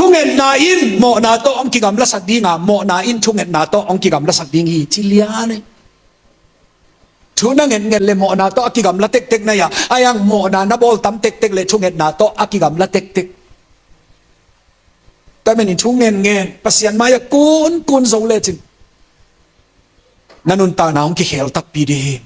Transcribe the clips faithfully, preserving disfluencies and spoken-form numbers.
Thungetna in mawhna tawh hong kigamlasak ding a, mawhna in thungetna tawh hong kigamlasak ding hi, ci lian hi. Thu na ngetnget le mawhna tawh a kigamla tektek na hi a, a yang mawhna na bawl tam tektek le thungetna tawh a kigamla tektek. Tua manin thu ngen ngen, Pasian mai-ah kun kun zo lecin na nuntakna hong kikhel takpi ding hi.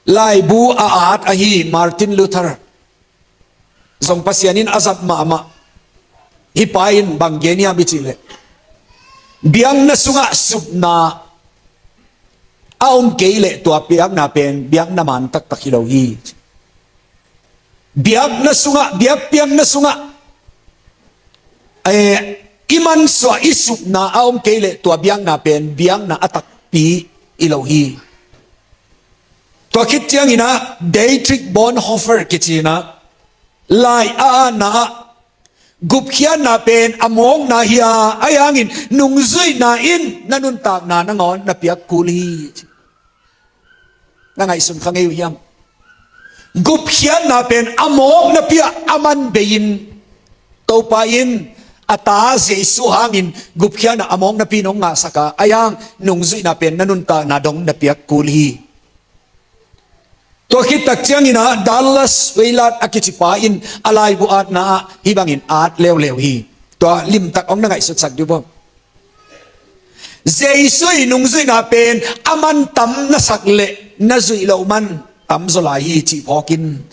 Laibu a at ahi Martin Luther zong Pasian in a zat mahmah. Hih pa in bang gen hiam i cih leh, biakna sungah supna a om kei leh tua biakna pen biakna man taktak hi lo hi. Biakna sungah, biakpiakna sungah, eh, i mansuah, i supna a om kei leh tua biakna pen biakna a takpi hi lo hi. Tua khit ciangin ah Dietrich Bonhoeffer kici in ah lai a atna ah gupkhiatna pen a mawkna hi a, ahi hangin nungzuihna in na nuntakna nangawn na piak kul hi. Na ngaihsun kha ngei uh hiam? Gupkhiatna pen a mawknapi ah a man bei-in Topa in a ta Jesu hangin gupkhiatna a mawknapi in hong ngahsak a, ahi hang nungzuihna pen na nuntakna dong na piak kul hi. Tua khit tak ciangin ah Dallas Willard a kici pa in a laibu atna ah hih bangin at leuleu hi. Tua limtak hong na ngaihsutsak dih uh. Jesu ii nungzuihna pen a man tam na sak leh na zuih loh man tam zaw lai hi, cih phawk in.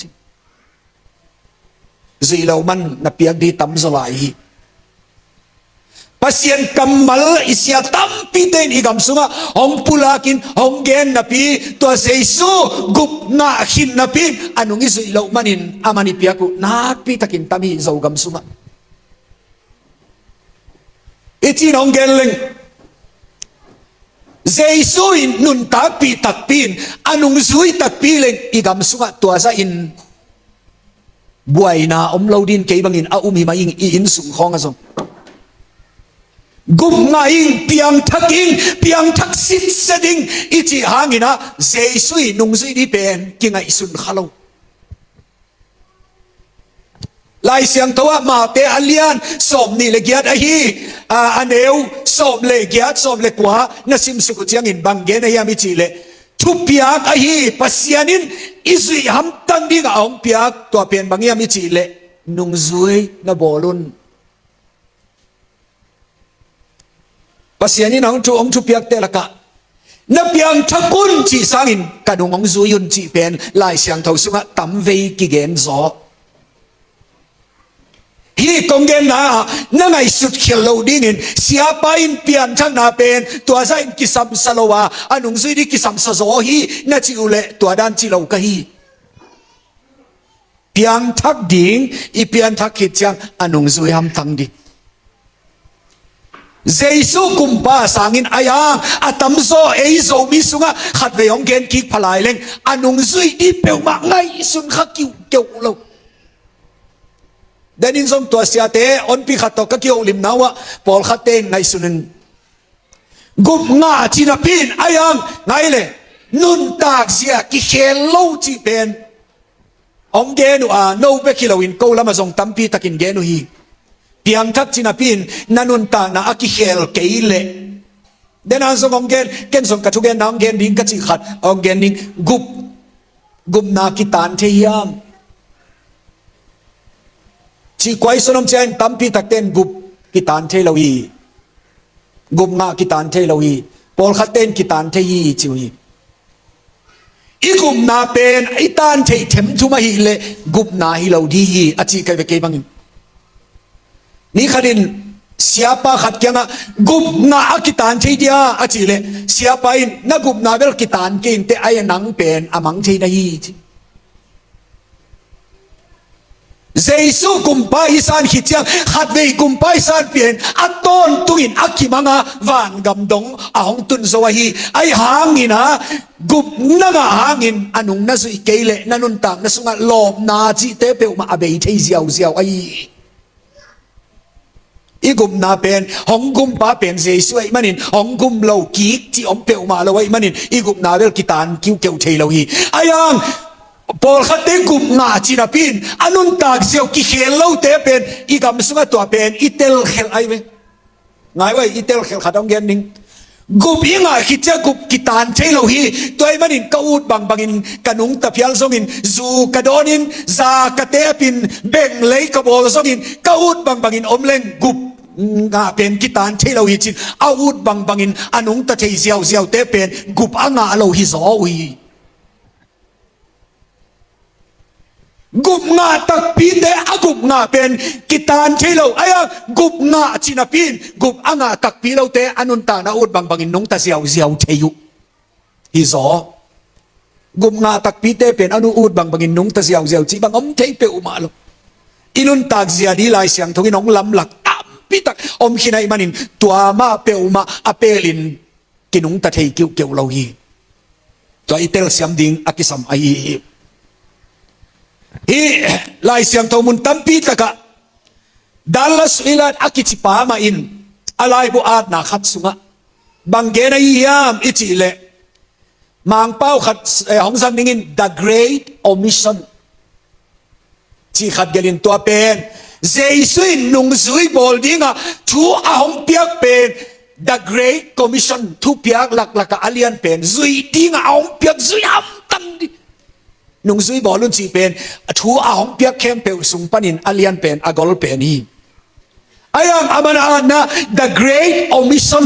Zuih loh man na piak ding tam zaw lai hi. Pasian kammal i sia tampite in i gam sungah hong pulak in hong gen napi, tua Jesu gup ngah khit napi in a nung i zuih loh manin a man i piak uh nakpi takin tam hi Zogam sungah. I cih hong gen leng, Jesu in nuntakpih takpi in a nungzui takpi leng i gam sungah tua zah in buaina om lo ding, kei bangin a um hi mah ing, i inn sung khawng ah zong. Gup ngah ing, piangthak ing, piangthak sitset ing i cih hangin ah Jesu ii nungzui ding pen kingaihsun kha lo. Lai Siangtho ah Mate a lian sawmnih le giat ahi, a, a neu sawm le giat, sawm le kua na simsuk uh ciangin bang gen ahi hiam i cih leh, thupiak ahi Pasian in i zuih hamtang dingah a hong piak tua pen bang hiam i cih leh, nungzui na bawl un. Pasian in a hong thu, hong thupiakte lakah na piangthak un cih sangin ka nung hong zui un cih pen Lai Siangtho sungah tamvei kigen zaw. Hih kong genna ah na ngaihsut khial loh dingin, siapa in pianthakna pen tua zah in kisamsa lo a, a nungzui ding kisamsa zaw hi na cih uh leh tua dan ci lo ka hi. Piangthak ding, i pianthak khit ciang a nungzui hamtang ding. Jesu kumpa sangin a yang a tamzaw ei Zomi sungah khatvei hong gen kik pha lai leng a nungzui ding peuhmah ngaihsun kha kiuhkeuh lo. Denin zong tua siate honpi khat tawh ka kiholimna uh ah pawlkhatte in ngaihsun in, gup ngah cih napi in a yang ngai le nuntak zia kikhel lo cih pen hong gen uh a, no bek hi loin ko lamah zong tampi takin gen uh hi. Piangthak cih napi in na nuntakna a kikhel kei leh, denan zong hong gen, ken zong ka thugenna hong gen ding ka cih khat hong gen ding. Gup, gupna kitan thei hiam cih kuai suan om ciangin tampi takte in gup kitan thei lo hi. Gup ngah kitan thei lo hi. Pawlkhatte in kitan thei hi ci uh hi. I gupna pen i tan theih themthum ahih leh gupna hi lo ding hi a cih ka hi ve kei bangin. Ni khatin siapa khat kiangah gup ngah a kitan thei dia a cih leh, siapa in na gupna bel kitan kei inteh, a nang pen a mang thei na hi ci. Jesu kumpa i san khit ciang, khatvei kumpa i san pia in a tawntungin a kimang a vangam dong a hong tun zo ahi. Ahi hangin a, gupna ngah hangin a nung na zuih kei leh na nuntakna sungah lawpna cihte peuhmah a bei thei ziauziau ahi. I gupna pen hong gumpa pen Jesu ahih manin, hong gum lo kik cih om peuhmah lo ahih manin, i gupna bel kitan kiukiu thei lo hi. Ahi hang pawlkhatte gup ngah cih napi in a nuntak ziau kikhel lote pen i gam sungah tua pen i telkhelh ahi ve. Ngai vai, i telkhelh khat hong gen ding. Gup i ngah khit ciang gup kitan thei lo hi. Tua ahih manin ka ut bangbangin ka nungta phial zongin, zu ka dawnin, za ka tepin, beng lei ka bawl zongin, ka ut bangbangin om leng gup ngah pen kitan thei lo hi cin, a ut bangbangin a nungta thei ziauziaute pen gup a ngah lo hi zaw uh hi. Gup ngah takpite a gup ngah pen kitan thei lo. Ahi hang gup ngah cih napi in gup a ngah takpi lote a nuntakna ut bangbangin nungta ziauziau thei uh hi zaw. Gup ngah takpite pen a nu ut bangbangin nungta ziauziau cih bang om thei peuhmah lo. I nuntak zia ding Lai Siangtho in hong lamlak tampitak om khin ahih manin tua mah peuhmah a pelin kinungta thei kiukiu lo hi. Tua i telsiam ding a kisam ahi hi. Hih Lai Siangtho mun tampi takah Dallas Willard a kici pa mah in a laibu atna khat sungah bang gen ahi hiam i cih leh, Mangpau khat, eh, hong zang dingin The Great Omission cih khat gelhin, tua pen Jesu in nungzui bawl dingah thu a hong piak pen The Great Commission, thupiak laklakah a lian pen, zui dingah a hong piak zui hamtang ding. Nungzui bawl un cih pen thu a hong piak khempeuh sung panin a lian pen, a gol pen hi. Ahi hang a man a atna The Great Omission,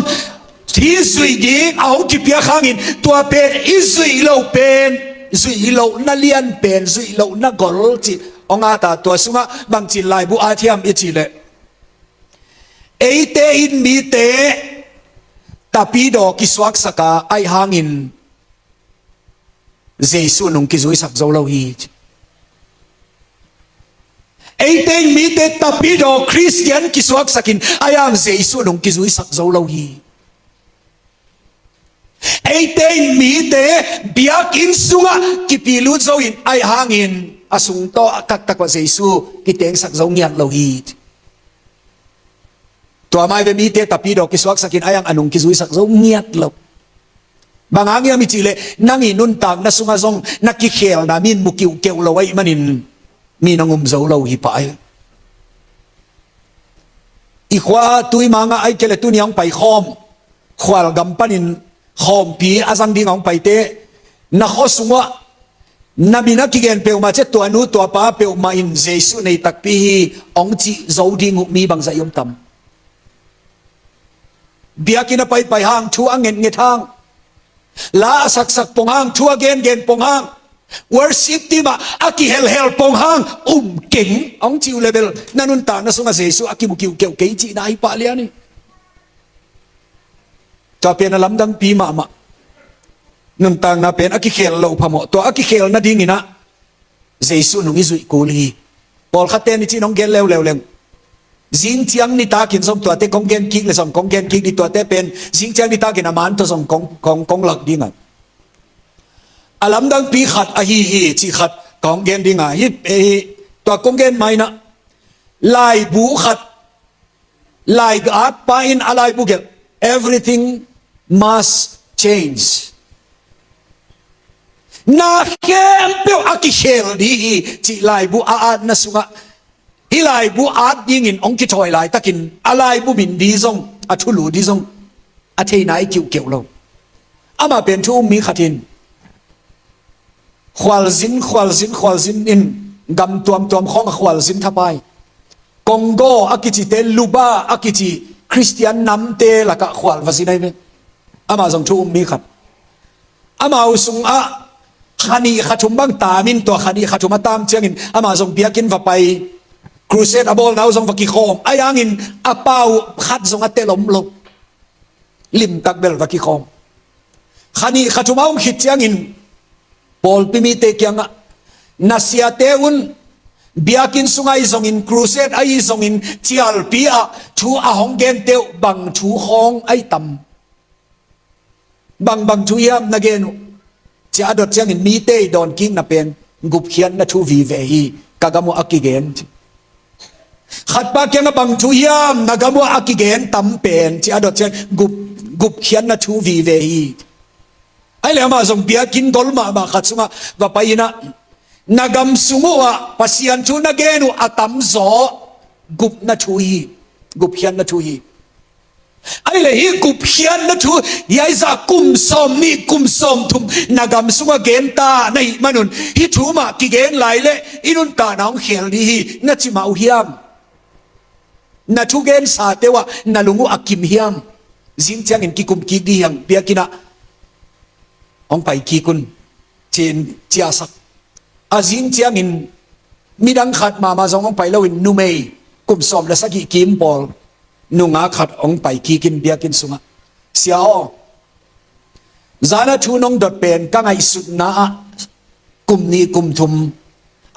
hih zuih ding a hong kipiak hangin tua pen i zuih loh pen, zuih lohna lian pen, zuih lohna gol cih hong at a, tua sungah bangcin laibu at hiam i cih leh, eite in mite tapidaw kisuaksak a, ahi hangin Jesu nung kizuisak zo lo hi. Eite in mite tapidaw Khristian kisuaksak in, ahi hang Jesu nung kizuisak zo lo hi. Eite in mite biakinn sungah kipilut zo in, ahi hangin a sung tawh a taktak uh Jesu kitengsak zo ngiat lo hi. Tua mah hi ve, mite tapidaw kisuaksak in, ahi hang a nung kizuisak zo ngiat lo. Bang hang hiam i cih leh, nang i nuntakna sungah zong na kikhelna mi in mu kiuhkeuh lo ahih manin mi nang um zo lo hi pah hi. I khua Tuimang ah, ahih kei leh tuni a hong pai khawm, khualgam panin khawmpi a zang ding a hong paite, na khua sungah na min a kigen peuhmah ciang tua nu tua pa peuhmah in Jesu nei takpi hi hong cih zo ding uh mi bangzah i om tam? Biakinn a paipai hang, thu a ngetnget hang, la a saksak pong hang, thu a gengen pong hang, worship team ah a kihelhel pong hang um keng hong cih uh leh bel, na nuntakna sungah Jesu a kimu kiuhkeuh kei cihna hi pah lian hi. Tua pen a lamdangpi mahmah. Nuntakna pen a kikhel loh phamawh. Tua a kikhel nadingin ah Jesu nung i zuih kul hi. Pawlkhatte in i cih nong gen leuleu leng, zingciang nitakin zong tuate kong gen kik leh zong kong gen kik ding, tuate pen zingciang nitakin a man tawh zong kong, kong, kong lak ding a. A lamdangpi khat ahi hi cih khat kong gen ding a. Hi, hi, tua kong gen mai-in ah laibu khat, lai atpa in a laibu gelh, "Everything must change." Na khempeuh a kikhel ding hi cih laibu a atna sungah, hih laibu at dingin hong kithawi laitakin a laibu min ding zong, a thulu ding zong a theihna i kiuhkeuh lo. Amah pen thu um mi khat hi in, khualzin, khualzin, khualzin in gam tuamtuam khawng a khualzin thapai. Congo a kicite, Luba a kici Khristian namte lakah khual va zin ahi ve. Amah zong thu um mi khat. Amau sungah kha nih kha thum bang tam in, tua kha nih kha thum a tam ciangin amah zong biakinn va pai, crusade a bawlna uh zong va kikhawm. Ahi hangin a pau khat zong a tel om lo. Limtak bel va kikhawm. Kha nih kha thum a om khit ciangin pawlpi mite kiangah, "Na siate un biakinn sungah ahi zongin, crusade ahi zongin, cialpi ah thu a hong gente uh bang thu khawng ahi tam? Bangbang thu hiam na gen uh?" Ci a dot ciangin, "Mite i dawnkikna pen gupkhiatna thu vive hi, ka gam uh a kigen," ci. Khatpa kiangah bang thu hiam, na gam uah a kigen tam pen, ci a dot ciang gup, gupkhiatna thu vive hi. Ahih leh amah zong biakinn gol mahmah khat sungah va pai in ah, na gam sung uhah Pasian thu na gen uh a tamzaw gupna thu hi, gupkhiatna thu hi. Ahih leh hih gupkhiatna thu, hih a i zah kum sawmnih kum sawmthum na gam sungah gen ta na hih manun, hih thu mah kigen lai leh i nuntakna hong khel ding hi na ci mah uh hiam? Na thugensate uhah na lung uh a kim hiam? Zing ciangin kikum kik ding hi hang, biakinn ah hong pai kik un, ci-in ciahsak. A zing ciangin midang khat mahmah zong hong pai loin, numei kum sawm le sagih kim pawl nungak khat hong pai kik in biakinn sungah, "Sia aw, zan a thu nong dot pen ka ngaihsutna ah kum nih kum thum,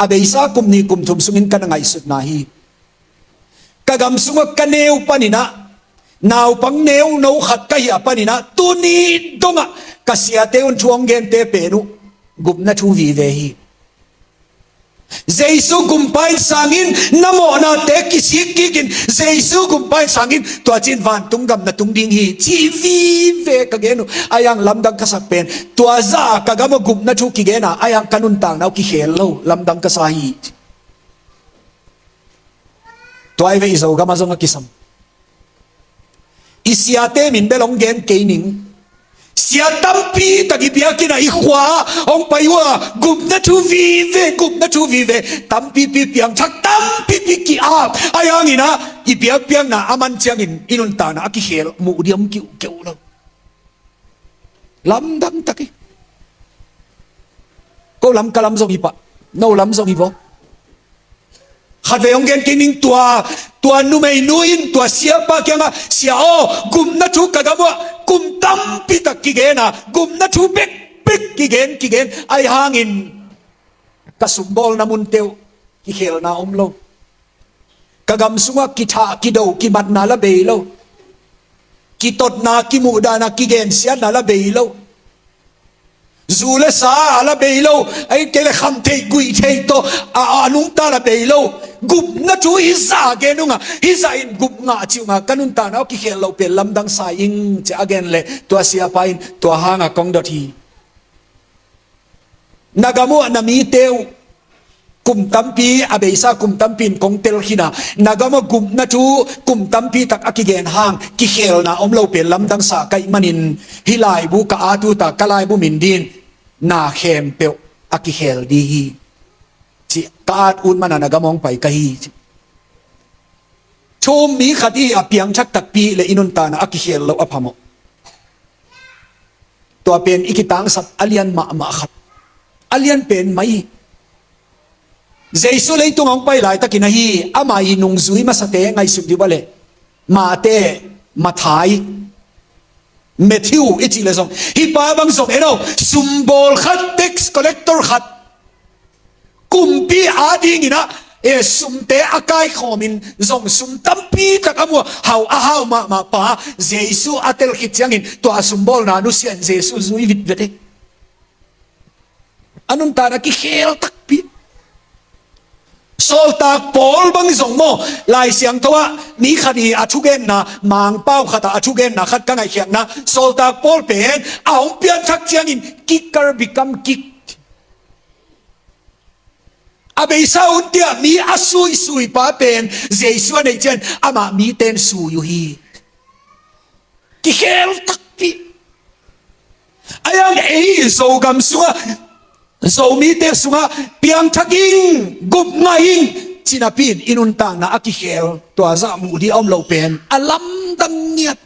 a beisa kum nih kum thum sungin ka na ngaihsutna hi. Ka gam sungah ka neu panin ah, naupang neuno khat ka hih a panin ah, tuni dongah ka siate un thu hong gente pen uh gupna thu vive hi. Jesu gumpa in sangin na mawhnate kisik kikin, Jesu gumpa in sangin tua ci-in vantung gam na tung ding hi," ci vive ka gen uh. Ahi hang lamdang ka sak pen, tua zah a ka gam ah gupna thu kigen a, ahi hang ka nuntakna uh kikhel lo, lamdang ka sa hi. Tua i ve, i Zogam ah zong a kisam. I siate min bel hong gen kei ning. Sia tampi tak i biakinn ah, i khua ah hong pai uh a, gupna thu vive, gupna thu vive, tampipi piangthak, tampipi ki-ap. Ahi hangin ah i biakpiakna a man ciangin i nuntakna a kikhel, muh ding om kiuhkeuh lo. Lamdang tak hi. Ko lam, ka lam zong hi pah, no lam zong hi vaw. Khatvei hong gen kik ning, tua, tua numeinu in tua siapa kiangah, "Sia aw, gupna thu ka gam uah kum tampi tak kigen a, gupna thu bekbek kigen, kigen, ahi hangin ka sumbawlna munte uh kikhelna om lo. Ka gam sungah kithah kido kimatna la bei lo. Kitotna, kimuhdahna, kigensiatna la bei lo. Zu le sa a la bei lo, ahih kei leh khamtheih guihtheih tawh a, a nungta la bei lo. Gupna thu hih zah a gen ung a, hih zah in gup ngah ci ung a, ka nuntakna uh kikhel loh pen lamdang sa ing," ci a gen leh tua siapa in, "Tua hangah kong dot hi. Na gam uah na mite uh kum tampi, a beisa kum tampi in kong tel khin a, na gam ah gupna thu kum tampi tak a kigen hang kikhelna om lo pen lamdang sa ka hih manin, hih laibu ka at ut a, ka laibu min ding in na khempeuh a kikhel ding hi," ci. "Ka at ut man a na gam ah hong pai ka hi," ci. Thu um mi khat i hih a, piangthak takpi leh i nuntakna a kikhel loh a phamawh. Tua pen i kitangsap a lian mahmah khat, a lian pen mai hi. Jesu leitung a hong pai laitakin ahi, ama i nungzui masate ngaihsut dih uh a leh, Mate, Matthai, Matthew i cih leh zong, hih pa bang zong en aw, sumbawl khat, tax collector khat, kumpi adingin ah, e, sumte a kaikhawmin zong sum tampi tak a mu a, hau, a hau mahmah pa, Jesu a tel khit ciangin tua sumbawlna nusia in Jesu zui vitvet hi. A nuntakna kikhel takpi. Sawltak Paul bang zong maw, Lai Siangtho ah mi khat i a thugenna, Mangpau khat ah a thugenna khat ka ngaihkhiatna, Sawltak Paul pen a hong pianthak ciangin kicker become kick. A beisa un tiah mi a suisui pa pen Jesu a neih ciang amah mite in sui uh hi. Kikhel takpi. Ahi hang ei Zogam sungah, Zomite sungah piangthak ing, gup ngah ing, ci napi in i nuntakna a kikhel, tua zah muh ding a om lo pen a lamdang ngiat.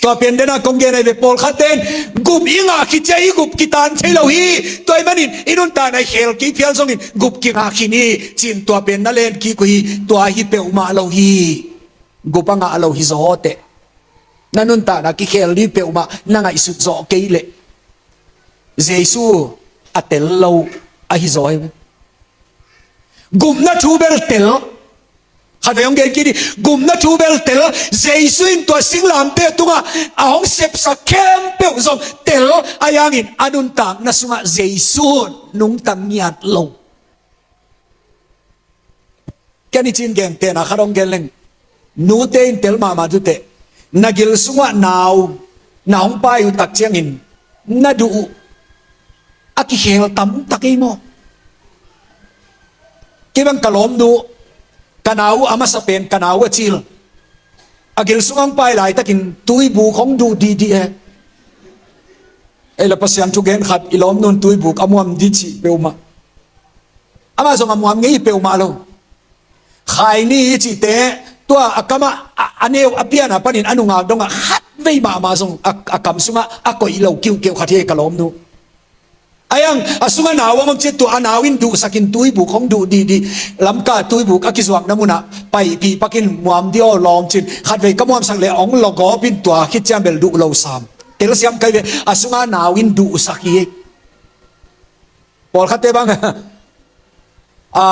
Tua pen dena kong gen ahi ve, pawlkhat ten gup i ngah khit ciang i gup kitan thei lo hi. Tua ahih manin i nuntakna i khel kei phial zongin gup kingah khin hi, ci-in tua pen na len kik uh hi. Tua hi peuhmah lo hi. Gup a ngah lo hi zaw teh. Na nuntakna kikhel ding peuhmah na ngaihsut zawh kei leh Jesu a tel lo ahi zaw hi. Gupna thu bel tel. Khatvei hong gen kik ni, gupna thu bel tel. Jesu in tua singlamteh tungah a hong sepsak khempeuh zong tel. Ahi hangin a nuntakna sungah Jesu nungta ngiat lo. Ken i cin gentehna khat hong gen leng. Nute in tel mahmah duteh, na gil sungah nau na hong pai uh tak ciangin na duh uh a kikhel tamtak ei maw? Kei bang ka lawmnu, ka nau uh a masa pen, ka nau uh a cil, a gil sungah hong pai laitakin tuibuk hong duh dihdih e. Ei la Pasian thugen khat, i lawmnun tuibuk a muam dih cih peuhmah. Amah zong a muam ngei peuhmah lo. Khaini i cihte, tua a kamah a, a neu a piana panin a nungak dongah khatvei mahmah zong a, a kam sungah a koih lo kiuhkeuh khat hi ei ka lawmnu. Ai ang, a sungah nau a om cin tua a nau in duhsakin tuibuk hong duh dihdih. Lamka tuibuk a kizuakna munah paipih pakin muam dih aw lawm cin. Khatvei ka muamsak leh hong logawpin tua khit ciang bel duh lo sam. Telsiam kai ve, a sungah nau in duhsak hi ei. Pawlkhatte bang, a,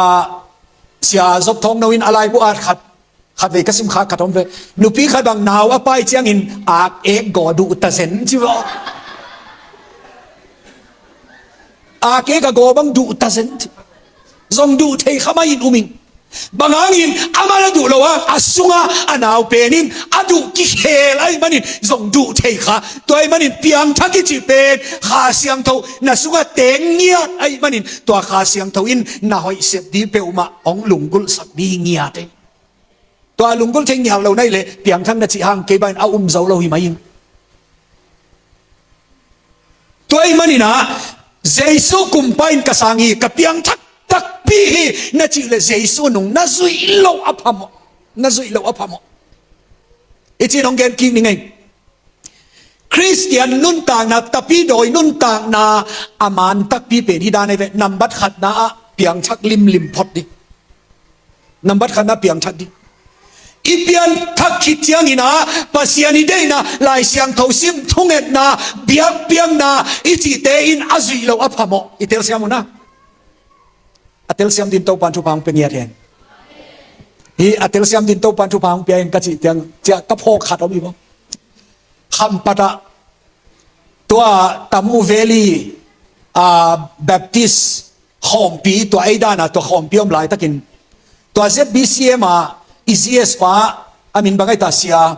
Sia Zop Thawng No in a laibu at khat, khatvei ka simkhak khat om ve. Nupi khat bang nau a pai ciangin ak ek gaw duh ta zen ci vaw. Ak ek a gaw bang duh ta zen ci. Zong duh thei kha mah in um ing. Bang hangin amah na duh lo a, a sungah a nau pen in a duh kikhel ahih manin zong duh thei kha. Tua ahih manin piangthak i cih pen Kha Siangtho na sungah teng ngiat ahih manin tua Kha Siangtho in na hoih sep dih peuhmah hong lunggulhsak dih ngiat ei. Tua lunggulh thei ngiat lo na hih leh piangthak na cih hang kei bangin a um zo lo hi mai ing. Tua ahih manin ah, Jesu kumpa in ka sang hi, ka piangthak takpi hi na cih leh Jesu nung na zuih loh a phamawh. Na zuih loh a phamawh. I cih nong gen kik ning ei. Khristian nuntakna, tapidawi nuntakna a man takpi pen hi dan ei ve, nambat khatna ah piangthak limlim phot dih. Nambat khatna piangthak dih. I pianthak khit ciangin ah Pasian i deihna, Lai Siangtho sim, thungetna, biakpiakna i cihte in a zuih loh a phamawh. I telsiam uh na. A telsiam din Topan thupha hong pia ngiat hen. Hi a telsiam din Topan thupha hong pia hen ka cih ciang, ciah ka phawk khat om hi maw. Khampat ah tua Tamu Valley, a, Baptist khawmpi, tua ei dan a tua khawmpi om laitakin tua Z B C M a i G S pa, a min bang ai ta, Sia,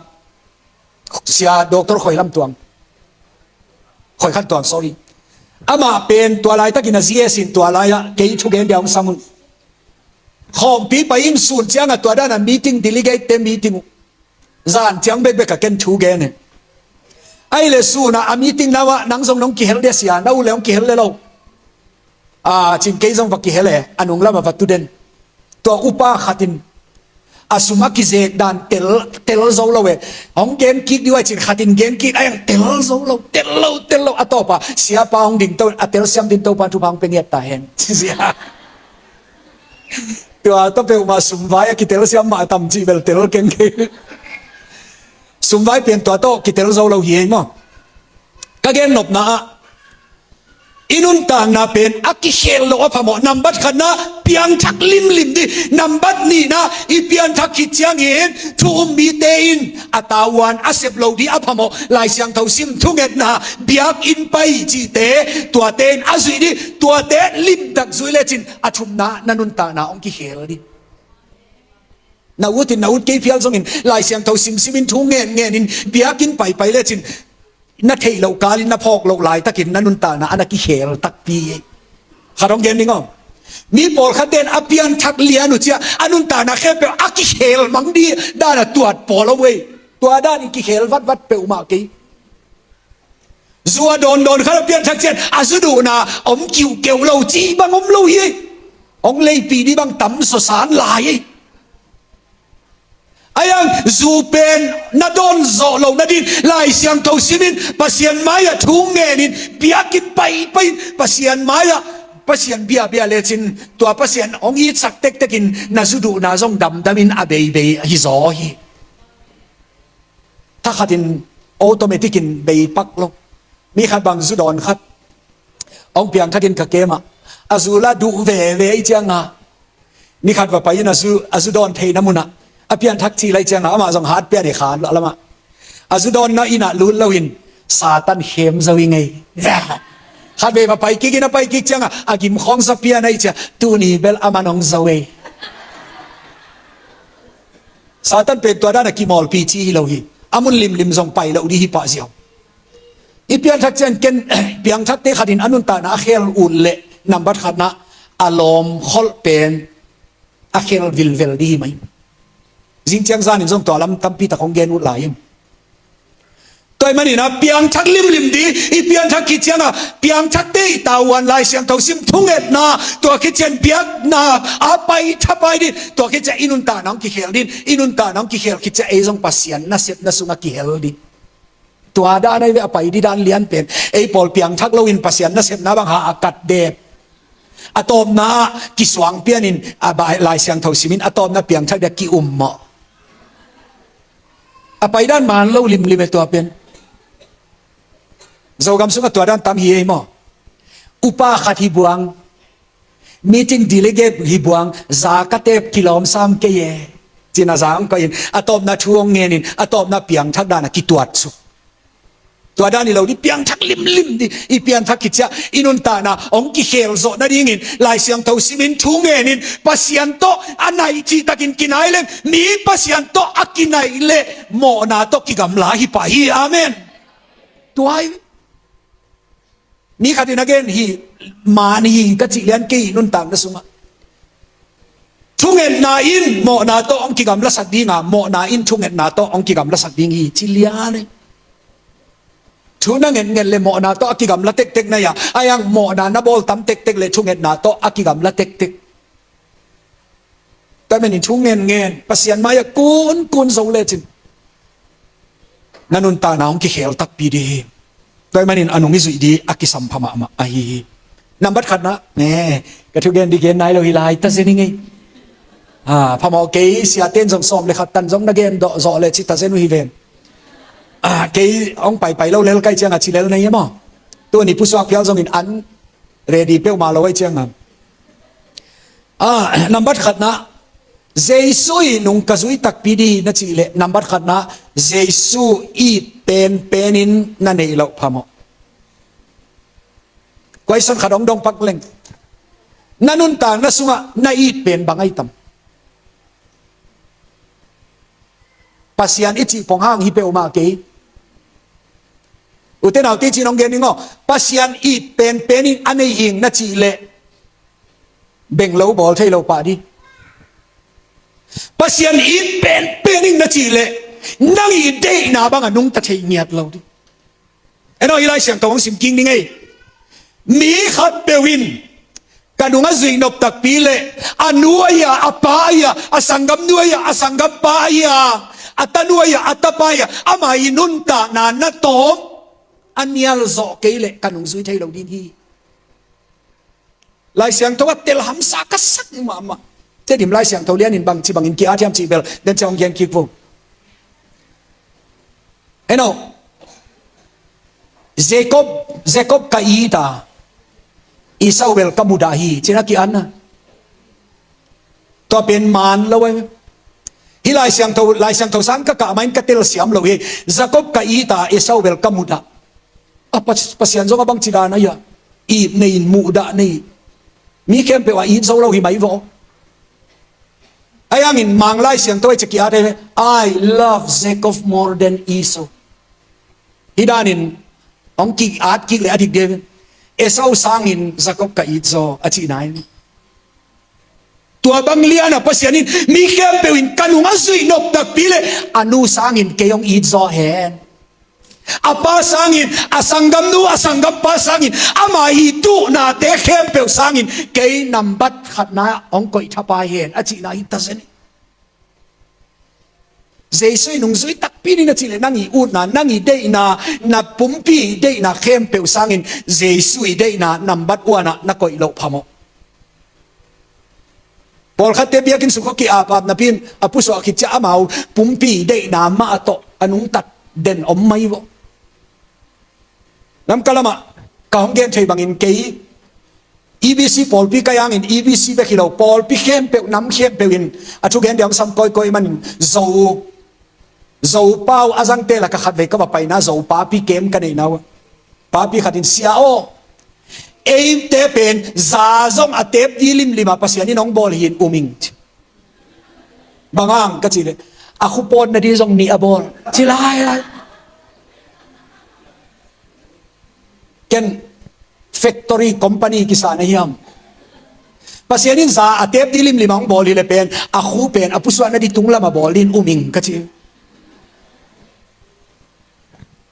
Sia Doctor Khoi Lam Tuang. Khoi Khan Tuang, sorry. Amah pen tua laitakin a G S in tua lai-ah kei thugen dia hong sam un. Khawmpi pai in sun ciangah tua dan a meeting, delegate te meeting uh. Zan ciang bekbek a ken thu gen e. Ahih leh sun ah a meeting na uah nang zong nong kihel dia Sia, na uh leh hong kihel le lo. A, cin kei zong va kihel e, a nung lamah va tu den. Tua upa khat in a sum a kizek dan tel, tel zo lo e. Hong gen kik dih uh ai cin khat in gen kik, ai ang tel zo lo, tel lo, tel lo. A tawpah Siapa hong ding to, a telsiam din Topan thupha hong pia ngiat ta hen. Tua tawh peuhmah sumvai a kitelsiam mah tam cih bel tel keng kei. Sumvai pen tua tawh kitel zo lo hi ei maw. Ka gen nopna ah, i nuntakna pen a kikhel loh a phamawh. Nambat khatna, piangthak limlim dih. Nambat nihna, i pianthak khit ciangin thu um mite in a tavuan a sep lo dih a phamawh. Lai Siangtho sim, thungetna, biakinn pai cihte, tuate in a zuih dih. Tuate limtak zuih lecin a thumna, na nuntakna hong kikhel dih. Na ut in, na ut kei phial zongin Lai Siangtho simsim in, thu ngen ngen in, biakinn paipai lecin na theih loh kalin, na phawk loh laitakin na nuntakna a na kikhel takpi ei. Khat hong gen ding aw. Mi pawlkhatte in a pianthak lian uh ciah a nuntakna khempeuh a kikhel mang dih dan a tuat pawl om ei. Tua dan in kikhel vatvat peuhmah kei. Zu a dawndawn khat a pianthak ciang a zu duhna om kiuhkeuh lo cih bang om lo hi ei. Hong leipih dih bang tam sawsan lai ei. Ai ang, zu pen na dawn zawh loh nading Lai Siangtho simin, Pasian mai-ah thu ngenin, biakinn paipai in Pasian mai-ah Pasian biahbiah lecin, tua Pasian hong itsak tektekin na zu duhna zong damdamin a beibei hi zaw hi. Thakhatin automatic in bei pak lo. Mi khat bang zu dawn khat hong piangthakin ka kemah, a zu la duh veve i cianga, ni khat va pai in a zu, a zu dawn theihna munah a pianthak cih lai cianga, amah zong hat pian i khan lo a lamah. A zu dawnna innah lut loin Satan khem zo i ngei. Khatvei va pai kik in a pai kik cianga a gim khawngsa pian ahi cia, tuni bel a man hong zo ei. Satan pen tua dan a kimawlpi ci hi lo hi. A mun limlim zong pai lo dih hi pah ziau. I pianthak ciang ken, piangthakte khat in a nuntakna a khel ut leh nambat khatna a lawm kholh pen a khel vilvel dih hi mai. Zing ciang zan in zong tua lam tampi tak hong gen ut lai in. Tua ahih manin a piangthak limlim dih, i pianthak khit ciang a, piangthakte i tavuan Lai Siangtho sim, thungetna, tua khit ciang biakna a pai thapai dih, tua khit ciang i nuntakna hong kikhel dih, i nuntakna hong kikhel khit ciang ei zong Pasian nasepna sungah kihel dih. Tua dan ahi ve a pai dih dan lian pen. Ei pawl piangthak loin Pasian nasepna bang ha a kat dep. A tawpna ah kisuang pianin a bai Lai Siangtho simin a tawpna piangthak dia ki-um mawh. A pai dan man lo limlim e tua pen. Zogam sungah tua dan tam hi ei maw. Upa khat hi buang. Meeting delegate hi buang, za ka tep kilawm sam kei e. Cin a za hong koih in, a tawpna thu hong ngen in, a tawpna piangthak dan a kituat suk. Tua dan hi lo dih, piangthak limlim dih, i pianthak khit ciang, i nuntakna hong kikhel zawh nadingin, Lai Siangtho simin thu ngen in, Pasian tawh a naih cihtakin kinai leng, mi Pasian tawh a kinaih leh, mawhna tawh kigamla hi pah hi, amen. Tua hi. Mi khat in a gen hi, man hi ka cih lian kei nuntakna sungah. Thungetna in mawhna tawh hong kigamlasak ding a, mawhna in thungetna tawh hong kigamlasak ding hi, ci lian e. Thu na ngetnget le mawhna tawh a kigamla tektek na hi a, a iang mawhna na bawl tam tektek le thungetna tawh a kigamla tektek. Tua manin thu ngenngen, Pasian mai-ah kunkun zo lecin na nuntakna hong kikhel takpi dih hi. Tua manin a nung i zuih dih a kisampha mahmah ahi hi. Nambat khatna, ne, ka thugen dih gen nai lo hi lai, ta zen hi ngei. Ah, phamawh kei, siate in zong sawm le khat tan zong na gen dawh zawh le ci ta zen uh hi ven. Ah, kei hong paipai lo lel kai ciang a ci lel na hi maw. Tuni pusuak phial zongin an ready peuhmah lo ai ciang a. Ah, nambat khatna, Jesu i nung ka zui takpi dih na cih leh, nambat khatna, Jesu i penpen in na neih loh phamawh. Question khat hong dong pak leng. Na nuntakna sungah na it pen bang ai tam? Pasian i cih pong hang hi peuhmah kei. Ute naute cih nong gen ning aw. Pasian it penpen in a nei ing na cih leh beng lo bawl thei lo pah dih. Pasian it penpen in na cih leh nang i deihna bang a nungta thei ngiat lo dih. En aw, hih Lai Siangtho hong sim kik ning ei. Mi khatpeuh in ka nung a zuih nop takpi leh a nu ahi a, a pa ahi a, a sanggamnu ahi a, a sanggampa ahi a, a tanu ahi a, a tapa ahi a, ama i nuntakna na tawm a nial zawh kei leh ka nung zui thei lo ding hi. Lai Siangtho a tel hamsa ka sak mahmah. Tedim Lai Siangtho lianin bangci bangin ki-at hiam cih bel den ciang hong gen kik vo. En aw. Jacob, Jacob ka it a, Esau bel ka mudah hi, ci-in a ki-at na. Tua pen man lo ahi. Hih Lai Siangtho, Lai Siangtho sang ka kah mah in ka telsiam lo hi. Jacob ka it a, Esau bel ka mudah. A Pas-, Pasian zong a bangci dan ahi a, it nei in muhdah nei. Mi khempeuh a it zo lo hi mai vaw. Ahi hangin Mang Lai Siangtho ah ci-a ki-at hi ve, "I love Jacob more than Esau." Hih danin hong ki-at kik leh a dik ding hi ve. Esau sangin Jacob ka it zaw a cihna hi. Tua bang lian a Pasian in mi khempeuh in ka nung a zuih nop takpi leh a nu sangin kei hong it zaw hen. A pa sangin, a sanggamnu, a sanggampa sangin, ama i tuhnate khempeuh sangin kei nambat khatna hong koih thapai hen a cihna hi ta zen hi. Jesu i nung zui takpi ni na cih leh nang i utna, nang i deihna, na pumpi i deihna khempeuh sangin Jesu i deihna nambat one ah na koih loh phamawh. Pawlkhatte biakinn sung khawng ki-ap ap napi in a pusuah khit ciang amau pumpi deihna mah tawh a nungtat den om mai vawh. Lamka lamah ka hong gen thei bangin kei E B C pawlpi ka hi hangin E B C bek hi lo, pawlpi khempeuh, nam khempeuh in a thugen dia hong sam kawikawi manin Zo Zo pau a zangte laka khatvei ka va paina Zo papi kem ka neihna uh. Papi khat in, "Sia aw, eite pen za zong a tep di limlim a Pasian in hong bawl hi in um ing," ci. "Bang hang?" ka cih leh, A khu pawt nading zong nih a bawl. Ci lai lai. Ken factory company kisa na hiam? Pasian in za a tep ding limlim a hong bawl hi le pen, a khu pen a pusuah nading tunglam a bawl ding um ing ka ci.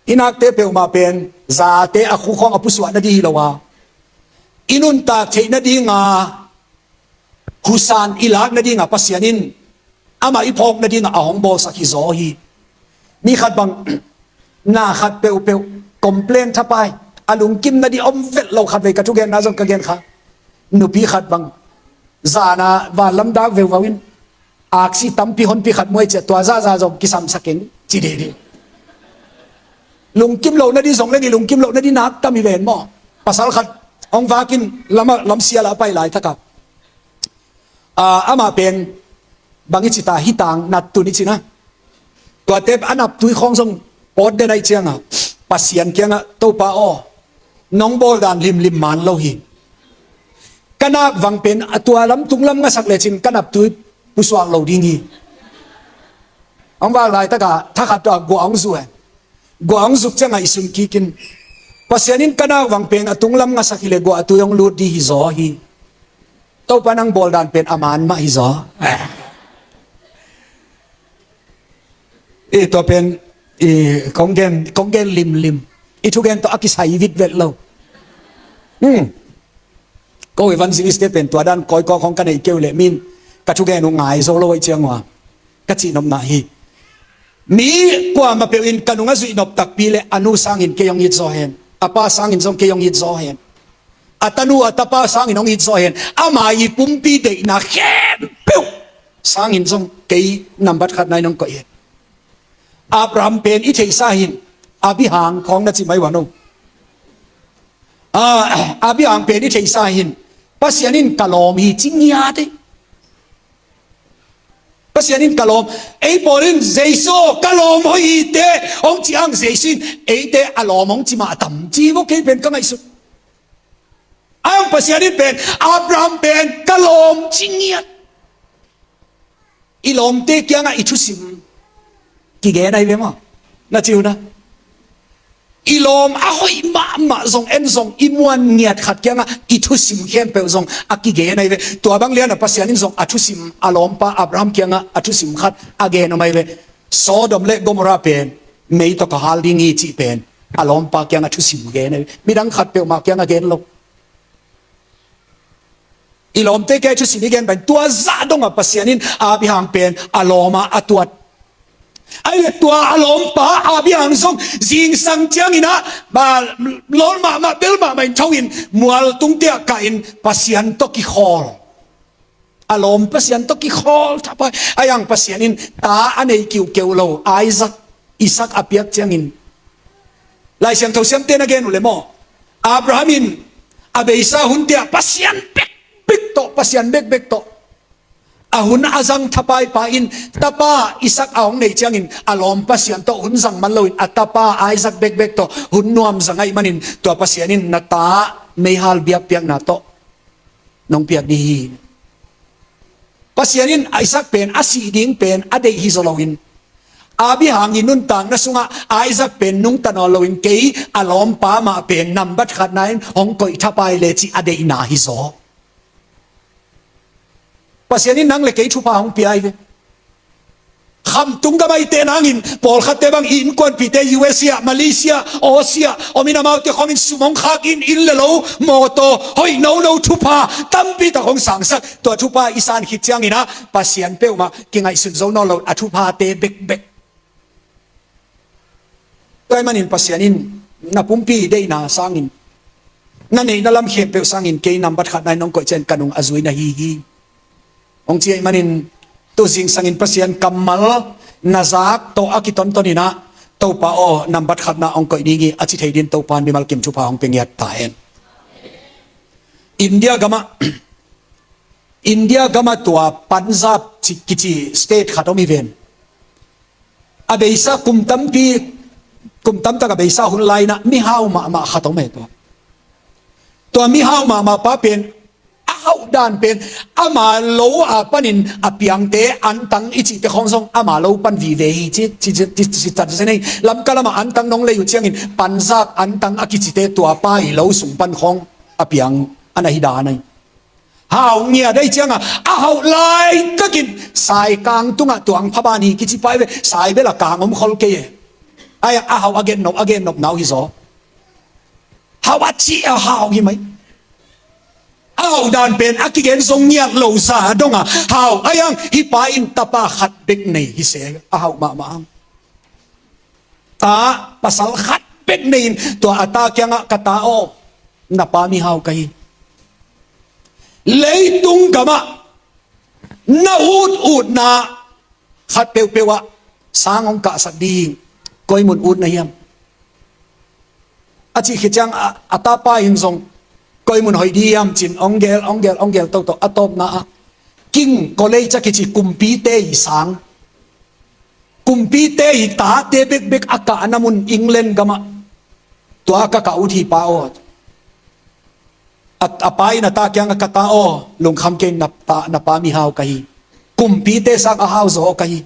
I nakte peuhmah pen zate a khu khawng a pusuah nading hi lo a, i nuntak theih nadinga husan i lak nadinga Pasian in amah i phawk nadinga a hong bawlsak hi zaw hi. Mi khat bang na khat peuhpeuh complain thapai, a lungkim nading om vet lo, khatvei ka thugenna zong ka gen kha. Nupi khat bang zana vanlam dak veuvau in aksi tampi honpi khat muai ciah, tua zaza zong kisamsak ing ci dede. Lungkim lo nading zong leng i lungkim lo nading nak tam hi ven maw. Pasal khat hong vakin lama lamsial a pai laitaka, ah, amah pen bang i cita, hitang nat tun i cina. Tuate a naptui khawng zong pawt den aih cianga Pasian kiangah, Topa aw, nong bawl dan limlim man lo hi. Ka nak vang pen a tua lam tunglam ngasak lecin ka naptui pusuak lo ding hi. Hong vak laitaka thakhat tawh guah hong zuk e. Guah hong zuk ciangah i sun kikin, Pasian in ka nak vang pen a tunglam ngasak hi le guah a tui hong lut ding hi zaw hi. Topa nang bawl dan pen a man mah hi zaw. I tua pen i kong gen, kong gen limlim. I thugen tawh a kisai vitvet lo. Hmm. Ko evangelist te pen tua dan kawikawi khawng ka neih kei uh leh min ka thugen uh ngai zo lo aih ciang uh a, ka cihnopna hi. Mi kuamah peuh in ka nung a zuih nop takpi leh a nu sangin kei hong it zaw hen. A pa sangin zong kei hong it zaw hen. A tanu a tapa sangin hong it zaw hen. Ama i pumpi deihna khempeuh sangin zong kei nambat khatna in hong koih hen. Abraham pen i theihsa hin, Abihang khawng na ci mai ua no. Ah, Abihang pen i theihsa hin, Pasian in ka lawm hi ci ngiat hi. Pasian in ka lawm. Ei pawl in Jesu aw ka lawm hoih hi te hong ci ang, Jesu in eite a lawm hong ci mah a tam ci vo, kei pen ka ngaihsut. Ang Pasian in pen Abraham pen ka lawm ci ngiat. I lawmte kiangah i thusim kigen ahi ve maw? Na ci uh na. I lawm a hoih mahmah zong en zong i muan ngiat khat kiangah i thusim khempeuh zong a kigen ahi ve. Tua bang liana Pasian in zong a thusim, a lawmpa Abraham kiangah a thusim khat a gen om ahi ve. Sodom le Gomorrah pen mei tawh ka hal ding hi cih pen a lawmpa kiangah thusim gen ahi ve. Midang khat peuhmah kiangah gen lo. I lawmte kiang i thusim i gen pen tua zah dongah Pasian in Abihang pen a lawm a a tuat. Ahi le tua a lawmpa Abihang zong zingsang ciangin ah, ba, lawl mahmah, bel mahmah in tho in mual tungte ah kah in Pasian tawh kikhawl. A lawm Pasian tawh kikhawl thapai. Ahi hang Pasian in ta a nei kiuhkeuh lo Isaac, Isaac a piak ciangin, Lai Siangtho siamte na gen uh le maw, Abraham in a beisa hunte ah Pasian bekbek tawh, Pasian bekbek tawh a hun a zang thapai pa in tapa Isaac a hong neih ciangin a lawm Pasian tawh hun zang man loin a tapa Isaac bekbek tawh hun nuam zang ahih manin tua Pasian in na ta meihal biakpiakna tawh nong piak ding hi. Pasian in Isaac pen a sih ding pen a deih hi zaw loin, Abihang i nuntakna sungah Isaac pen nungta nawn loin kei a lawmpa mah pen nambat khatna in hong koih thapai le cih a deihna hi zaw. Pasian in nang le kei thupha hong pia hi ve. Khamtung gam ahihte nangin pawlkhatte bang i innkuanpihte U S A ah, Malaysia ah, Aussie ah om in amaute khawngin sum hong khak in, inn le lo, mawtaw, hoih nono, thupha tampi tak hong sangsak. Tua thupha i san khit ciangin ah Pasian peuhmah kingaihsun zo nawn lo, a thuphate bekbek. Tua ahih manin Pasian in na pumpi deihna sangin, na neihna lam khempeuh sangin kei nambat khatna in hong koih ciangin ka nung a zui na hi hi. Hong ci ahih manin tu zingsangin Pasian kammal na zak tawh a kitonton in ah, Topa aw, nambat khatna hong koih ding hi a ci thei dingin Topa in mimal kim thupha hong pia ngiat ta hen. India gamah, India gamah tua Punjab ci, kici state khat om hi ven. A beisa kum tampi, kum tamtak a beisa hun lai-in ah mihau mahmah khat om hi tua. Tua mihau mahmah pa pen a Hauh dan pen ama lo a panin a piangte antang i cihte khawng zong ama lo pan vive hi ci, ci, ci, ci, ci, ci, ci, ci, Lamka lamah antang nong lei uh ciangin Panzak antang a kicite tua pa i lo sung pan khawng a piang a na hi dan ahi. Hau ngiat ahi cianga a hauh laitakin Saikang tungah tuang phaban hi kici pai ve. Saibel a kang om khol kei e. Ai a hauh a gen nop a gen nop nau hi zaw. Hauh a ci a hauh hi mai. A hauh dan pen a kigen zong ngiat lo za donga hauh a iang hi pa in tapa khat bek nei hi se a hauh mahmah ang. Ta pasal khat bek nei in tua a ta kiangah ka ta aw na pa mihau ka hi. Leitung gamah na ut utna khat peuhpeuh ah sang hong kahsak ding koi mun ut na hiam? A cih khit ciang a, a tapa in zong koi mun hoih ding hiam cin hong gel hong gel hong gel toto a tawpna ah King College a kici kumpite i sang, kumpite i tate bekbek a kahna mun England gamah tua ka kah ut hi pa aw. A, a pa in a ta kiangah ka ta aw lungkham kei na pa, na pa mihau ka hi. Kumpite sang a hau zaw ka hi.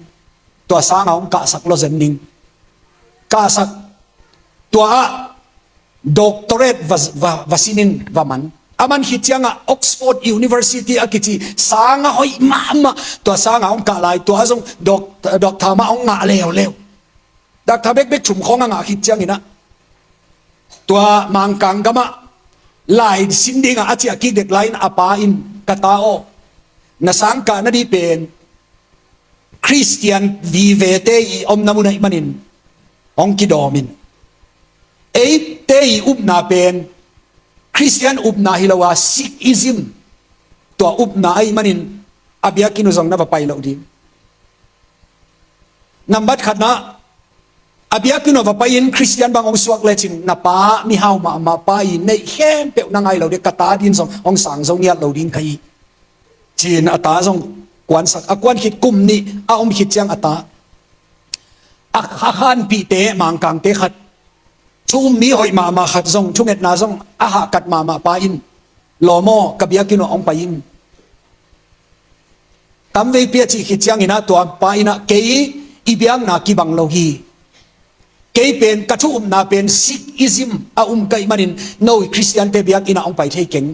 Tua sanga hong kahsak lo zen ning. Kahsak tua ah doctorate va, va, va sinin va man. A man khit ciangah Oxford University a kici sanga hoih mahmah tua sanga hong kah lai tua zong doc, doctor mah hong ngah leuleu. Doctor bekbek thum khawng a ngah khit cianginah tua Mangkang gamah lai sin dingah a ciah kik dek lai-in a pa in ka ta aw na sangkah na dih pen Khristian vivete i omna mun ahi manin hong kidawmin eite i upna pen Khristian upna hi lo a Sikhism tua upna ahi manin a biakinn uh zong na va pai loh ding. Nambat khatna a biakinn uh va pai-in Khristian bang hong suak lecin na pa mihau mahmah pa i neih khempeuh na ngai lo ding ka ta din zong hong sang zo ngiat lo ding ka hi. Cin a ta zong kuansak a kuan khit kum nih a om khit ciang a ta a khanpihte Mangkangte khat thu um mi hoih mahmah khat zong thungetna zong a hahkat mahmah pa in lawm aw ka biakinn uh hong pai in. Tamveipi a cih khit cianginah tua pa inah kei i biakna kibang lo hi. Kei pen ka thu upna pen Sikhism a um ka hih manin no i Khristiante biakinnah hong pai thei keng.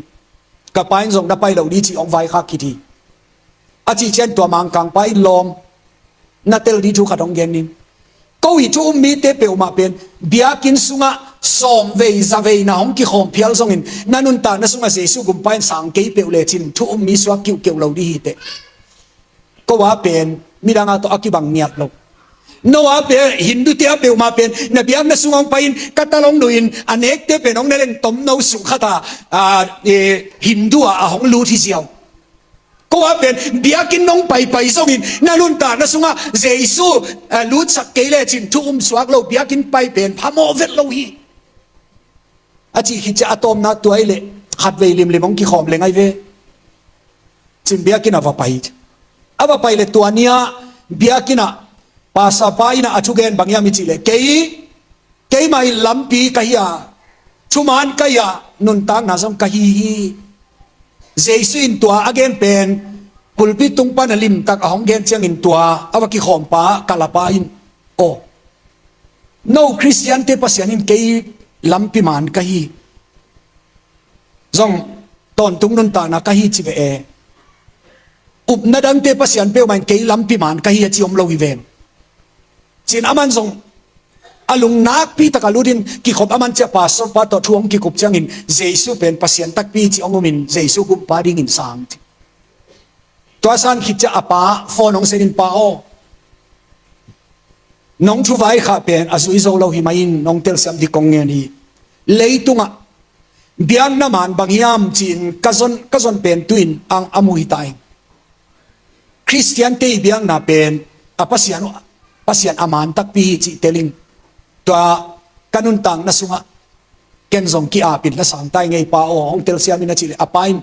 Ka pa in zong na pai lo dih cih hong vaikhak khit hi. A cih cian tua Mangkang pa in lawm na tel dih thu khat hong gen ning. Ko i thu um mite peuhmah pen biakinn sungah sawmvei zaveina hong kikhawm phial zongin na nuntakna sungah Jesu gumpa in sang kei peuh lecin thu um mi suak kiuhkeuh lo dih hiteh. Ko a pen midang a tawh a kibang ngiat lo. No a pen Hindu te a peuhmah pen na biakna sungah hong pai-in ka talong nuin a nekte pen hong na leng tomno sungkhata a, e, Hindu a a hong lut hi ziau. Ko a pen biakinn nong paipai zongin na nuntakna sungah Jesu, eh, lutsak kei lecin thu um suak lo biakinn pai pen phamawh vet lo hi. A cih khit ciah a tawpna tua i leh khatvei limlim hong kikhawm leng ahi ve. Cin biakinn a va pai. A va pai le tua ni-ah biakinn ah pastor pa innah a thugen bang hiam i cih leh kei Keimah in lampi ka hi a, thuman ka hi a, nuntakna zong ka hi hi. Jesu in tua a gen pen pulpit tung pan a limtak a hong gen ciangin tua a va kikhawmpa ka lapa in, aw, no Khristiante Pasian in kei lampi man ka hi zong tawntung nuntakna ka hi ci ve e. Upna dangte Pasian peuhmah in kei lampi man ka hi a ci om lo hi ven. Cin aman zong a lung nakpi taka lutin kikhop aman ciah pastor pa tawh thu hong kikup ciangin Jesu pen Pasian takpi ci hong umin Jesu gumpa dingin sang ci. Tua san khit ciah a pa phone hong senin, pa aw, nong thuvai khah pen a zui zo lo hi mai in nong telsiam dih kong ngen hi. Leitungah biakna man bang hiam ci-in ka zon, ka zon pen tu-in ang a mu hi ta ing. Khristiante i biakna pen a Pasian, Pasian a man takpi hi cih tel ing. Tua ka nuntakna sungah ken zong ki-apin la sang ta ing ei pa aw, hong telsiam in a cih leh a pa in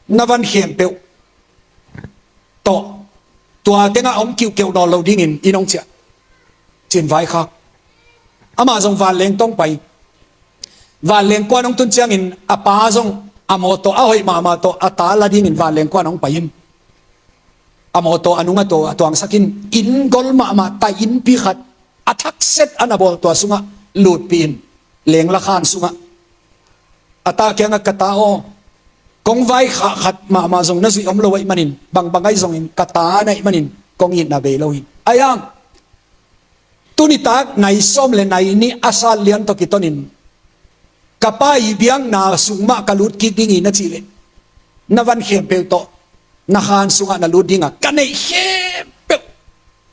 na van khempeuh tawh tua tengah hong kiuhkeuh nawn lo dingin in hong ciah cin vaikhak. Amah zong vanleng tawng pai. Vanleng kuan hong tun ciangin a pa zong A mawtaw a hoih mahmah tawh a ta la dingin vanleng kuan hong pai in. A mawtaw a nung a taw a tuangsak in, inn gol mahmah, tai innpi khat a thakset a na bawl tua sungah lutpih in, lengla khan sungah. A ta kiangah, "Ka ta aw, kong vaikhak khat mahmah zong na zuih om lo ahih manin, bangbang ahi zongin ka ta na hih manin kong itna bei lo hi. Ahi hang tuni tak nai sawm le nai nih a sat lian tawh kitonin ka pa ii biakna sung mah ka lut kik ding hi," na cih leh, na van khempeuh tawh na khan sungah na lut ding a, ka neih khempeuh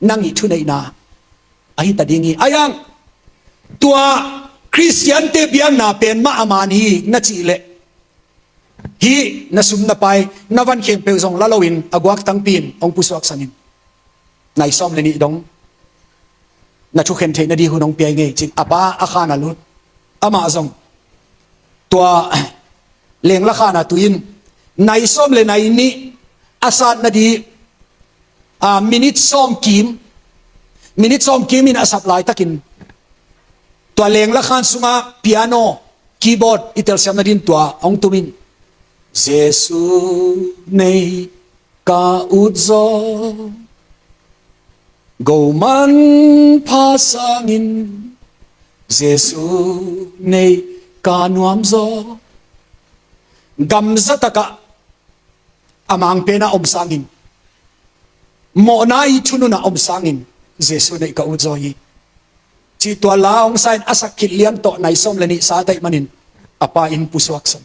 nang ii thuneihna ahi ta ding hi. Ahi hang tua Khristiante biakna pen mah a man hi, na cih leh, hih na sum na pai, na van khempeuh zong la loin a guaktangpi in hong pusuaksan in, nai sawm le nih dong na thukhen theihna ding hun hong pia ing ei, ci-in a pa a khan a lut. Amah zong tua lengla khan a tui in, nai sawm le nai nih a satna ding, a, minit sawm kim, minit sawm kim in a sap laitakin, tua lengla khan sungah piano, keyboard i telsiamna dingin tua hong tum in, "Jesu nei ka ut zaw, go manpha sangin, Jesu nei ka nuam zaw." Gamza takah a mangpen ah om sangin, mawhna ii thunun ah om sangin, "Jesu nei ka ut zaw hi," cih tua la hong sa in, a sak khit lian tawh nai sawm le nih sat ahih manin a pa inn pusuaksan.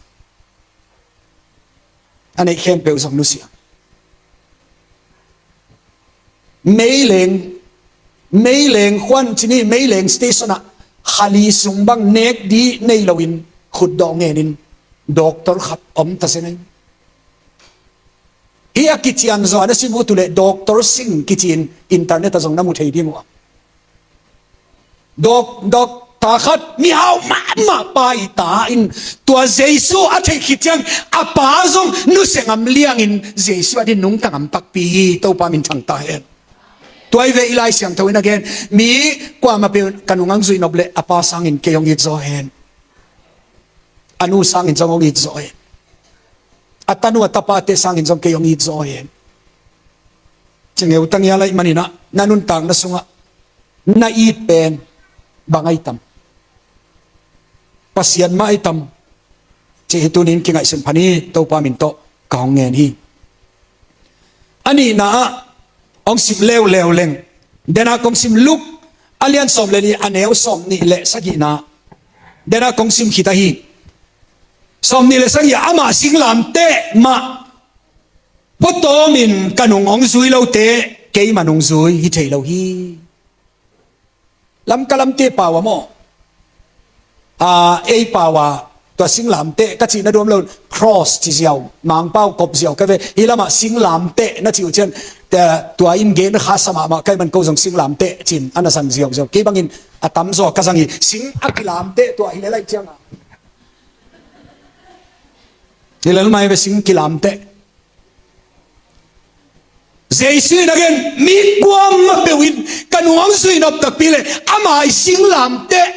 A neih khempeuh zong nusia. Meileng, meileng khuan ci ni, meileng station ah kha li sung bang nek ding nei loin khutdawh ngenin doctor khat om ta zen a hi. Hih a kician zaw a na sim uh tu leh Doctor Singh kici-in internet ah zong na mu thei ding uh a. Dok, dok, ta khat mihau mahmah pa ii ta in tua Jesu a theih khit ciang a pa zong nusia ngam liangin Jesu a ding nungta ngam takpi hi. Topa min thang ta hen. Tua hi ve, i Lai Siangtho in a gen, mi kuamah peuh ka nung hong zuih nop leh a pa sangin kei hong it zaw hen. A nu sangin zong hong it zaw hen. A tanu a tapate sangin zong kei hong it zaw hen. Ci ngeu ta ngial ahih manin ah, na nuntakna sungah na it pen bang ahi tam? Pasian mah ahi tam? Cih hi tuni-in kingaihsun pha ni. Topa min tawh ka hong ngen hi. A nihna ah hong sim leuleu leng, denah kong sim, Luke a lian sawm le nih, a neu sawm nih le sagihna, denah kong sim khit ahi. Sawm nih le sagih ah, amah singlamteh mah puatawmin ka nung hong zui lote keima nung zui hi thei lo hi. Lamka lamte pau ah maw, a, ei pau ah tua singlamteh ka cihna duam lo, cross ci ziau, Mangpau kop ziau ka ve. Hih lamah singlamteh na cih uh ciang, tua, tua in gen kha sa mahmah ka hih man ko zong singlamteh ci-in a na zang ziauziau. Kei bangin a tamzaw ka zang hi, sing a kilamteh tua hi lel ahih ciangin. Hi lel mai ve, sing kilamteh. Jesu in a gen, mi kuamah peuh in ka nung hong zuih nop takpi leh ama ii singlamteh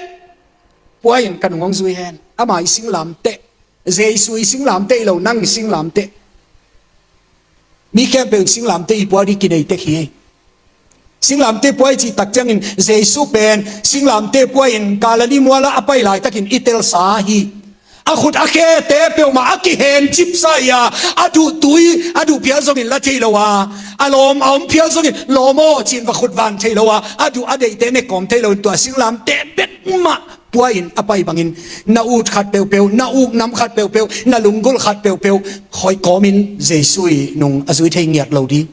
pua in ka nung hong zui hen. Ama ii singlamteh. Jesu ii singlamteh hi lo, nang ii singlamteh. Mi khempeuh in singlamteh ii pua ding kinei tek hi. Singlamteh pua i cih tak ciangin Jesu pen singlamteh pua in Galilee mual ah a pai laitakin i telsa hi. A khut a khete peuhmah a kihencipsa hi a, a duh tui, a duh phial zongin la thei lo a, a lawm a om phial zongin lawm aw ci-in va khut van thei lo a, a duh a deihte nekkawm thei loin tua singlamteh bek mah pua in a pai bangin na ut khat peuhpeuh, na uk nam khat peuhpeuh, na lunggulh khat peuhpeuh hoih kawmin Jesu ii nung a zui thei ngiat lo ding.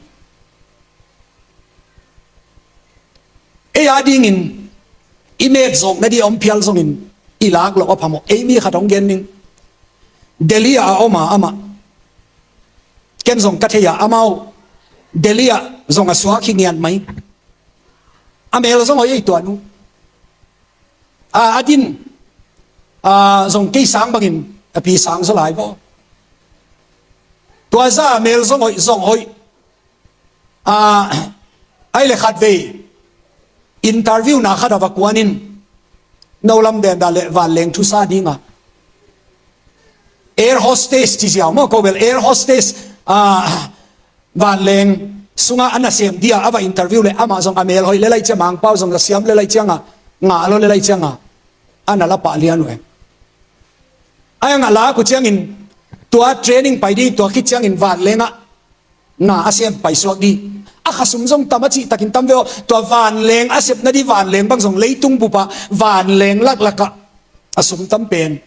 Ei a dingin i met zawkna ding a om phial zongin i lak loh a phamawh. Ei mi khat hong gen ning. Delhi ah a om a, amah, ken zong ka thei a, amau Delhi ah zong a suak hi ngiat mai. A mel zong hoih ei, tua nu. A, a din, a, zong kei sang bangin a pi sang zaw lai vaw. Tua zah a mel zong hoih, zong hoih. A, ahih leh khatvei interview-na khat ah va kuan in, no lam dendah leh vanleng thusa ding a, Air hostess ci ziau maw, ko bel air hostess, ah, vanleng sungah a nasem dia a va interview le amah zong a mel hoih le lai cia, Mangpau zong a siam le lai cianga ngah lo le lai cianga a na la pah lian uh e. Ai angah lak uh ciangin tua training pai ding, tua khit ciangin vanlengah na a sem paisuak dih. A khasum zong tam a cihtakin tam ve aw. Tua vanleng a sepna dih vanleng bang zong leitung bupah vanleng laklakah a sum tam pen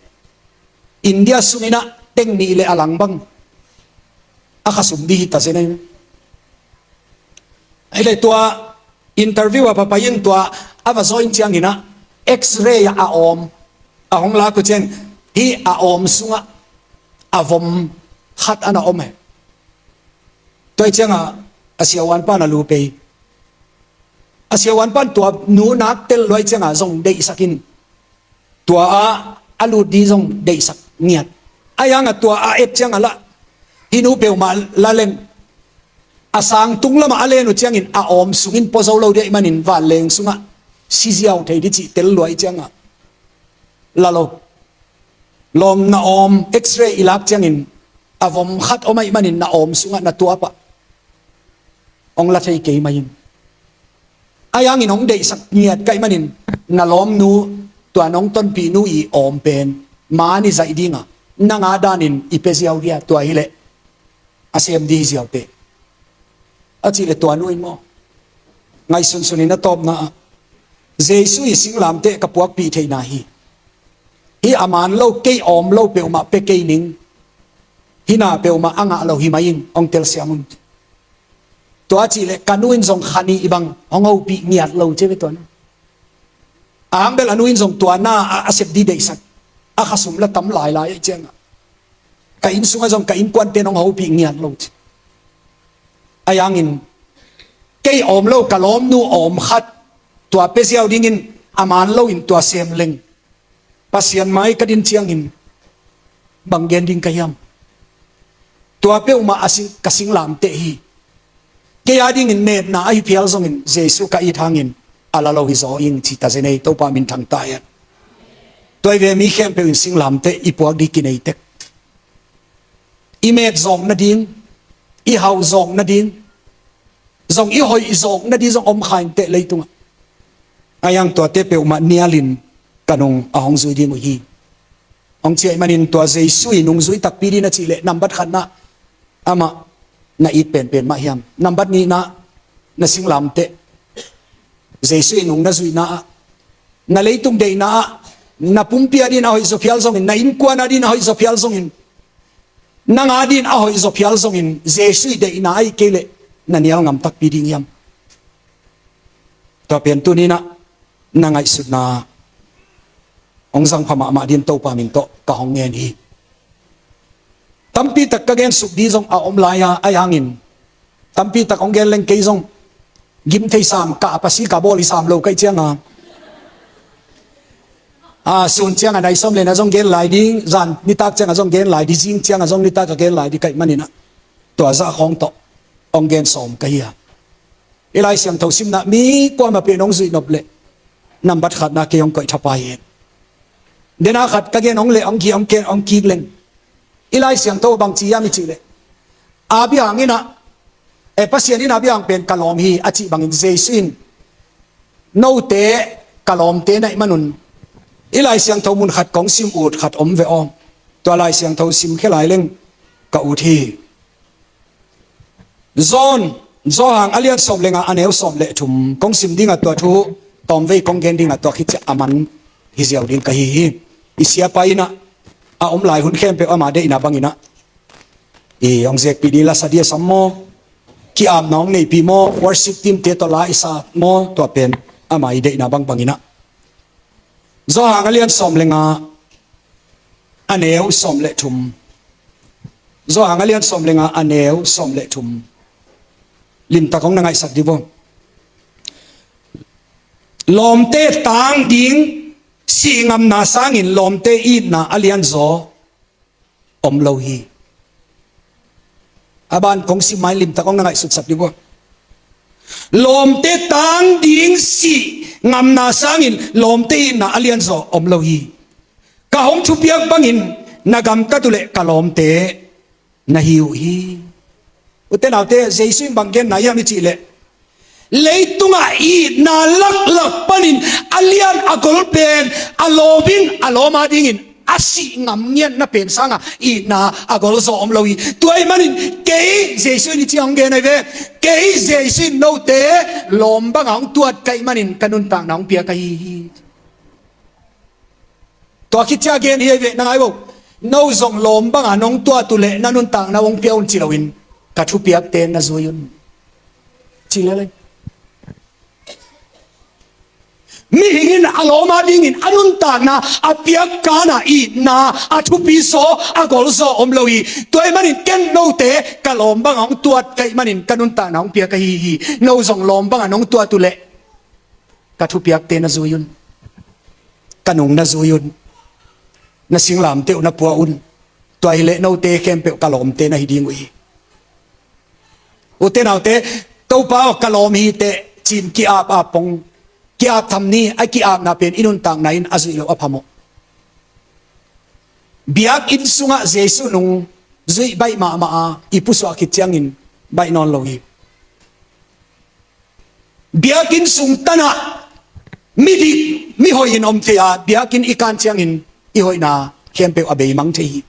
India sunginah teng nih le a lang bang a khasum dih hi ta zen ahi. Ahile tua interview a papai in tua a va zaw in cianginah X-ray a awm a hong lak uh ciang hih a awm sungah a vom khat a na om e. Tua hi ciangah a siavuan pan a lu pei. A siavuan pan tua nu nak tel luai ciangah zong deihsak in tua ah a lut dih zong deihsak ngiat. A iangah tua a et ciangah lah hih nu peuhmah la leng a sang tung lamah a len uh ciangin a awm sungin pua zo lo dih ahih manin vanleng sungah si ziau thei dih cih tel luai ciangah la lo. Lawm na awm X-ray i lak ciangin a vom khat om ahih manin na awm sungah na tuapah hong la thei kei mai in. A iangin hong deihsak ngiat ka hih manin na lawmnu tua nong tonpihnu i awm pen man i zaih dinga nanga danin i pia ziau dia, tua hileh a sem dih hi ziaute. A cihleh tua nu in maw, ngaihsunsun in a tawpna ah Jesu i singlamteh ka puakpih theihna hi. Hih a man lo, kei awm lo peuhmah pia kei ning. Hih na peuhmah a ngah lo hi mai in hong telsiam un. Tua cihleh ka nu in zong kha nih i bang hong hopih ngiat lo ci ve tua nu. A hang bel a nu in zong tua na a, a sep dih deihsak a khasum la tam lailai ahih ciangah ka inn sungah zong ka innkuante'n hong hopih ngiat lo ci. A iangin kei awm lo ka lawmnu awm khat tua pia ziau dingin a man loin tua sem leng Pasian mai ka din ciangin bang gen ding ka hiam? Tua peuhmah a sing, ka singlamteh hi. Kei a dingin metna ahi phial zongin Jesu ka it hangin a la lo hi zaw ing ci ta zen ei, Topa minthang ta hen. Tua hi ve, mi khempeuh in singlamteh i puak dih kinei tek. I met zawk nading, i hau zawk nading, zong i hoih zawk nading zong om kha inteh leitungah. A iang tuate peuhmah nialin ka nung a hong zui ding uh hi. Hong ciah ih manin tua Jesu i nungzui takpi ding na cihleh nambat khatna amah na it penpen mah hiam? Nambat nihna na singlamteh Jesu i nung na zuihna ah, na leitung deihna ah, na pumpi a din a hoih zaw phial zongin, na innkuan a din a hoih zaw phial zongin, nang a din a hoih zaw phial zongin Jesu i deihna ahih kei leh na nial ngam takpi ding hiam? Tua pen tuninah na ngaihsutna hong zangpha mahmah din Topa min tawh ka hong ngen hi. Tampi tak ka gensuk dih zong a om lai-a, a iangin tampi tak hong gen leng kei zong gim thei sam, ka pasi ka bawl i sam lo ka hih cianga, a, sun cianga nai sawm le na zong gen lai ding, zan nitak cianga zong gen lai ding, zing cianga zong nitak a gen lai ding ka hih maninah tua zah khawng tawh hong gen sawm ka hi a. I Lai Siangtho simna mi kuamah pen hong zuih nop leh nambat khatna kei hong koih thapai hen. Dena khat ka gen hong leh hong ki, hong ken hong kik leng, i Lai Siangtho bang ci hiam i cih leh, Abraham innah, eh, Pasian in Abraham pen ka lawm hi a cih bangin Jesu in note ka lawmte na hih manun, i Lai Siangtho mun khat kong sim ut khat om ve aw. Tua Lai Siangtho sim khia lai leng ka ut hi. John, Johan a lian sawm le nga a neu sawm le thum kong sim dingah tua thu tawmvei kong gen dingah tua khit ciah a man hi ziau ding ka hi hi. I siapa innah a om lai hun khempeuh ama deihna banginah i hong zekpih ding lasa dih a sam maw, ki-apna hong neihpih maw, worship team te tawh la i sa maw, tua pen ama i deihna bangbanginah. Johan a lian sawm le nga a neu sawm le thum. Johan a lian sawm le nga a neu sawm le thum. Limtak hong na ngaihsak dih vo. Lawmte tang ding sih ngamna sangin lawmte itna a lianzaw om lo hi. A ban kong sim mai limtak hong na ngaihsutsak dih vo. Lawmte tang ding sih ngamna sangin lawmte itna a lianzaw om lo hi. Ka hong thupiak bangin Na gamtat uh leh ka lawmte na hi uh hi. Ute naute, Jesu in bang genna hiam i cih leh, leitungah itna laklak panin a lian a gol pen a lawm in a lawm adingin a sih ngam ngiatna pen sangah itna a gol zaw om lo hi. Tua ahih manin kei Jesu in i ciang hong gen ahi ve. Kei Jesu in note lawm banga hong tuat ka hih manin ka nuntakna hong piak ahi hi. Tua khit ciang gen hi ahi ve, na ngai vo. No zong lawm banga nong tuat uh leh na nuntakna hong pia un ci loin ka thupiakte na zui un ci lel ei. Mihing in a lawm adingin a nuntakna a piak kana itna a thupi zaw a gol zaw om lo hi. Tua ahih manin ken note ka lawm banga hong tuat ka hih manin ka nuntakna hong piak ahi hi. No zong lawm banga nong tuat uh leh ka thupiakte na zui un. Ka nung na zui un. Na singlamteh uh na pua un. Tua hileh note khempeuh ka lawmte na hi ding uh hi. Ute naute, Topa aw ka lawm hi teh ci-in ki-ap ap pong, ki-ap tham ni. A ki-apna pen i nuntakna in a zuih loh a phamawh. Biakinn sungah Jesu nung zuih baih mahmah a, i pusuah khit ciangin baih nawn lo hi. Biakinn sung tanah midik mihoih in om thei a, biakinn i kan ciangin i hoihna khempeuh a beimang thei hi.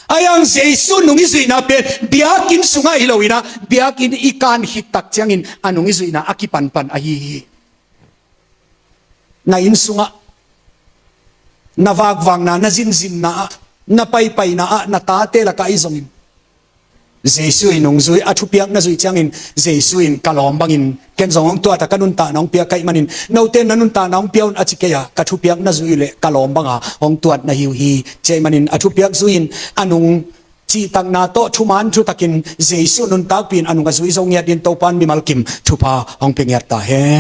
Ahi hang Jesu nung i zuihna pen biakinn sungah hi lo in ah, biakinn i kan khit tak ciangin a nung i zuihna a kipanpan ahi hi. Na inn sungah, na vakvakna, na zinzinna ah, na paipaina ah, na tate lakah ahi zongin Jesu in hong zui, a thupiak na zuih ciangin Jesu in ka lawm bangin ken zong hong tuat a, ka nuntakna hong piak ka hih manin note na nuntakna hong pia un a ci kei a, ka thupiak na zuih uh leh ka lawm banga hong tuat na hi uh hi. Tua ahih manin a thupiak zui-in a nung cihtakna tawh thuman thutakin Jesu nuntakpih in a nung a zui zo ngiat dingin Topa in mimal kim thupha hong pia ngiat ta hen.